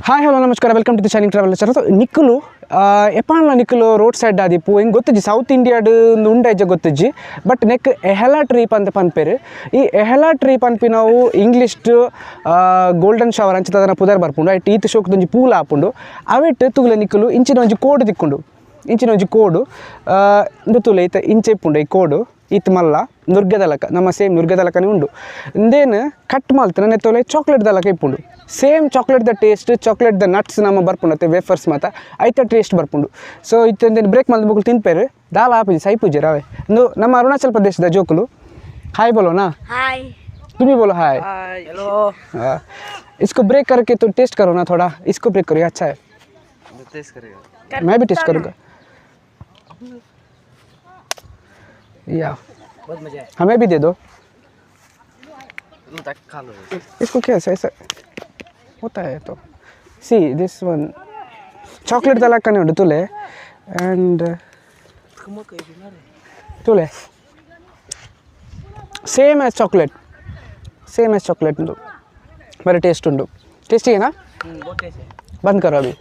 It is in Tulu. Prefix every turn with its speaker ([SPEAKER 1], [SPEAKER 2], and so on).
[SPEAKER 1] ಹಾಯ್, ಹಲೋ, ನಮಸ್ಕಾರ. Welcome to the Shining Travel. Sir, ನಿಕ್ಕುಲು ಎಪಾನ್ಲ ನಿಕ್ಕುಲು ರೋಡ್ ಸೈಡ್ ಆದಿಪ್ಪು ಎಂಕ್ ಗೊತ್ತಿಜ್ಜಿ, ಸೌತ್ ಇಂಡಿಯಾಡ್ ಉಂಡ ಇಜ್ಜ ಗೊತ್ತಿಜ್ಜಿ. ಬಟ್ ನೆಕ್ ಎಹೆಲಾ ಟ್ರೀ ಪಂತ ಪನ್ಪೆರ್. ಈ ಎಹೆಲಾ ಟ್ರೀ ಪನ್ಪಿನವು ಇಂಗ್ಲೀಷ್ ಗೋಲ್ಡನ್ ಶವರ್ ಅಂಚ ಪುದರ್ ಬರ್ಪುಂಡು. ಐಟ್ ಈತ್ ಶೋಕುದೊಂಜಿ ಪೂಲ ಆಪುಂಡು. ಅವೆಟ್ ತೂಲೆ ನಿಕ್ಕುಲು, ಇಂಚಿನ ಒಂಜಿ ಕೋಡು ತಿಕ್ಕುಂಡು. ಇಂಚಿನ ಒಂಜಿ ಕೋಡು ಇಂದು ತೂಲೆ, ಇತ್ತೆ ಇಂಚ ಇಪ್ಪುಂಡು ಈ ಕೋಡು. ಇತ್ತು ಮಲ್ಲ ನುರ್ಗೆದ ಲಕ, ನಮ್ಮ ಸೇಮ್ ನುರ್ಗೆದ ಲಕನೇ ಉಂಡು. ಇಂದೇನು ಕಟ್ ಮಲ್ತನ ನೆತ್ತೊಲೆ ಚಾಕ್ಲೇಟ್ ದಲಕ ಇಪ್ಪುಂಡು. Same chocolate the taste, chocolate the nuts ನಮ್ಮ ಬರ್ಪುಂಡು ಅತ್ತೆ, ವೇಫರ್ಸ್ ಮಾತ ಐತ ಟೇಸ್ಟ್ ಬರ್ಪುಂಡು. ಸೊ ಇತ್ತೆ ಇಂದೇನು ಬ್ರೇಕ್ ಮಲ್ತ್ ಮೊಕುಲು ತಿನ್ಪೇರು. ದಾಲ ಆಪುಜಿ, ಸೈಪುಜಿ ರಾವೆ. ಇಂದು ನಮ್ಮ ಅರುಣಾಚಲ್ ಪ್ರದೇಶದ ಜೋಕುಲು. ಹಾಯ್ ಬೋಲೋನಾ.
[SPEAKER 2] हाय।
[SPEAKER 1] तुम भी बोलो हाय।
[SPEAKER 3] हेलो।
[SPEAKER 1] हाँ। इसको ब्रेक करके तो टेस्ट करो ना थोड़ा। इसको ब्रेक करो, ये अच्छा है।
[SPEAKER 3] टेस्ट करेगा।
[SPEAKER 1] मैं भी टेस्ट करूँगा या।
[SPEAKER 3] बहुत मजा है।
[SPEAKER 1] हमें भी दे दो।
[SPEAKER 3] तुम तक खा लो।
[SPEAKER 1] इसको क्या ऐसा ऐसा होता है? तो सी this one chocolate ದಲಕ್ಕನೆ ಉಂಟು ತುಲೆ. ಆ್ಯಂಡ್ ತುಲೆ, same as chocolate, same as chocolate ಉಂಟು. ಬರೀ ಟೇಸ್ಟ್ ಉಂಟು. ಟೇಸ್ಟಿ ಏನಾ?
[SPEAKER 3] बहुत टेस्ट है।
[SPEAKER 1] बंद करो अभी।